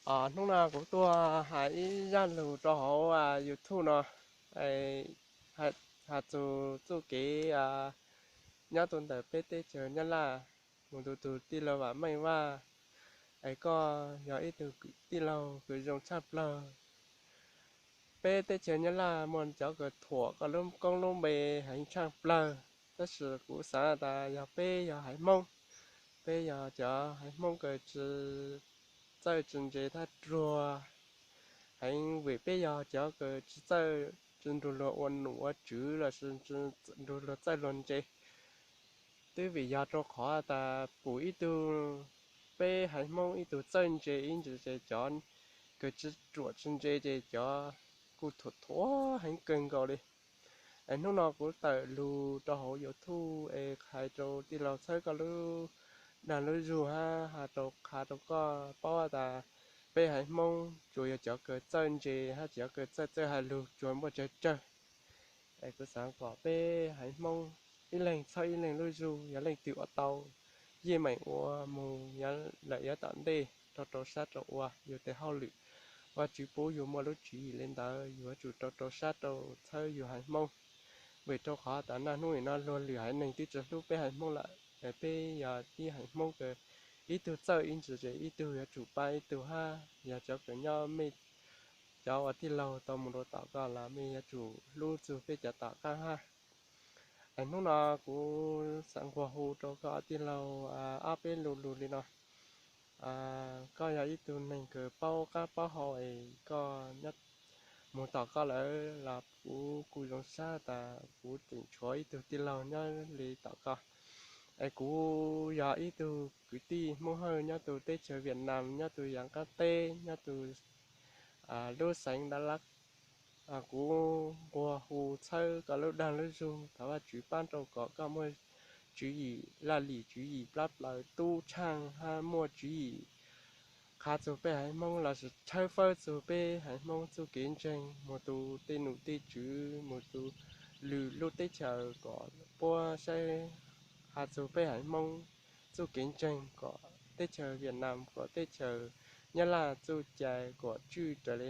Hnub no kuv tuaj hais ib zaj lus rau hauv YouTube no, hais txog txuj kev nyob rau ntawm peb teb chaws Nyab Laj, mus rau tus tij laug Vam Meej Vaj, es koj yog ib tug tij laug kws zoo tshaj plawg. Peb teb chaws Nyab Laj muaj cov kws thuam koj lub koob lub npe heev tshaj plawg, tab sis kuv xaav tas yog peb yog haiv Hmoob, peb yog cov haiv Hmoob kws tsi txawj tsi ntse thaj ruag heev, vim peb yog cov kws tsi txawj, tsi nrug luag ua nom ua tswv lossis nrug luag txawj luag ntse. Twb vim yog rau qhov tas pum ib tug, peb haiv Hmoob ib tug txawj ntse ib ntsis ces cov kws tsi ruam tsi ntse ces cov kuj thuam thuam heev kawg nkaus li. Es hnub no kuv tawm lug rau hauv YouTube es hais rau tij laug txhawb koj lub dag lub zug hab has rau, qha rau koj paub tas peb haiv Hmoob tsuas yog cov kws txawj ntse hab cov kws txawj txawj hais lug tsuas muaj tsawg tsawg. Es kuv xaav kom peb haiv Hmoob ib leeg txhawb ib leeg lub zug, yog leej twg ua tau yeej meem ua mus lawm yav tom ntej rau rau sab rau ua yus tes hauj lwm. Vajtswv pub yus muaj lub tswv yim li ntawd yus yuav tsum rau rau sab rau txhawb yus haiv Hmoob. Vim rau qhov tas naj hnub nim no luag lwm haiv neeg twb tsi hlub peb haiv Hmoob lawm, es peb yog ib haiv Hmoob kws ib tug txawj ib ntsis ces ib tug yuav tsum pab ib tug hab. Yog cov kws nyob mej cov ua tij laug tau mus rau tom koj los mej yuav tsum hlub txug peb cov tom qab hab. Es hnub no kuv xaav nquag hu rau koj tij laug ob peb lus lus li no. Koj yog ib tug neeg kws paub qab paub hau es koj nyob mus tom koj lawm los kuv kuj zoo sab tas kuv tseem tshuav ib tug tij laug nyob li tom koj. Es kuv yog ib tug kwv tij Hmoob Hawj nyob rau teb chaws Vietnam, nyob rau yav qab teb, nyob rau lub xeev Dak Lak. Kuv nquag hu txhawb koj lub dag lub zug, thov Vajtswv pab rau kom koj muaj tswv yim laj lim, tswv yim plab plaws tub tshaaj hab muaj tswv yim qha txug peb haiv Hmoob lossis tshawb fawb txug peb haiv Hmoob txuj kev ntseeg mus rau tej nom tej tswv, mus rau lwm lub teb chaws kom puab saib, has txug peb haiv Hmoob txuj kev ntseeg kom teb chaws Vietnam, kom teb chaws Nyab Laj txuj cai kom tswj raws li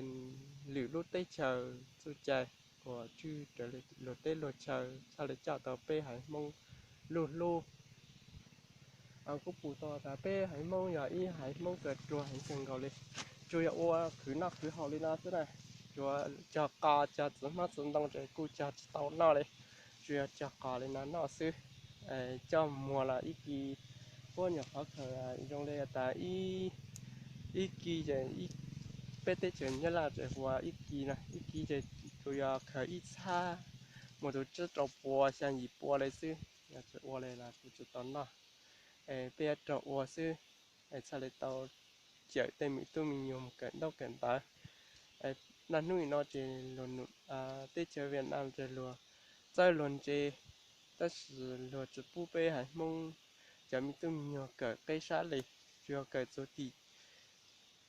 lwm lub teb chaws txuj cai, kom tswj raws li luag teb luag chaw, txhaj li coj tau peb haiv Hmoob lub hlub. Kuv pum tau tas peb haiv Hmoob yog ib haiv Hmoob kws ruam heev kawg nkaus li, tsuas yog ua khwv noj khwv haus li no xwb na, tsuas cog qos cog txiv hmab txiv ntoo ces kuj cog tsis tau noj li, tsuas yog cog qos li no noj xwb. Coj muag los ib kis, puab nyuam qhuav khaws zoo li tas ib kis ces, peb teb chaws Nyab Laj ces hu ua ib kis no, ib kis ces tsuas yog khaws ib txhab mus rau tsib rau pua xya yim pua li xwb, yog tsis ua li los kuj tsis tau noj. Es peb yuav raug ua xwb, es txhaj li tau cawm tej me tub me nyuag mus kawm ntaub kawm ntawv. Naj hnub nim no ces teb chaws Vietnam ces luag txawj luag ntse, tab sis luag tsis pub peb haiv Hmoob cov me tub me nyuag kawm qeb sab li, tsuas yog kawm txug tim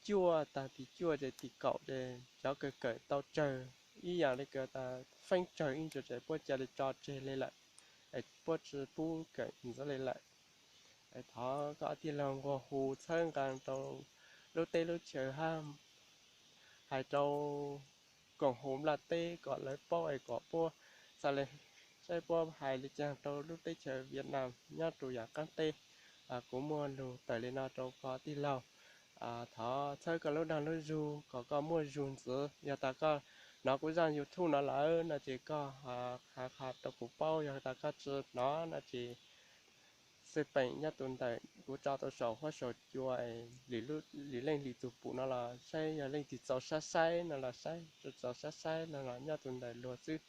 cuaj, taag tim cuaj ces tim kaum ces cov kawm kawm tau tsawg, ib yaam li kawm tas feeb tsawg ib ntsis ces puab ca li tso tseg li lawm, es puab tsis pub kawm ntxiv li lawm. Es thov koj tij laug nquag hu txhawb nqaa rau lub teb lub chaws hab hais rau koom haum nplaj teb kom lawv paub es kom puab txhaj li saib puab hais li caag rau lub teb chaws Vietnam nyob rau yaam qaab teb. Kuv muaj lug tawm li no rau koj tij laug, thov txhawb koj lub dag lub zug kom koj muaj zug ntxiv. Yog tas koj nov kuv zaaj YouTube no lawm no ces koj qha qha rau kuv paub, yog tas koj tsis nov no ces xwb peem nyob tus ntawm kuv tso tau saum huab saum cua, lwm leej lwm tug pum no los saib, yog leej twg txaus sab saib no los saib, tsis txaus sab saib no los nyob tus ntawm luag xwb.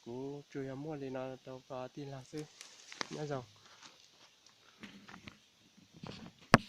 Kuv tsuas yog muaj li no rau koj tij laug xwb. Nyob zoo.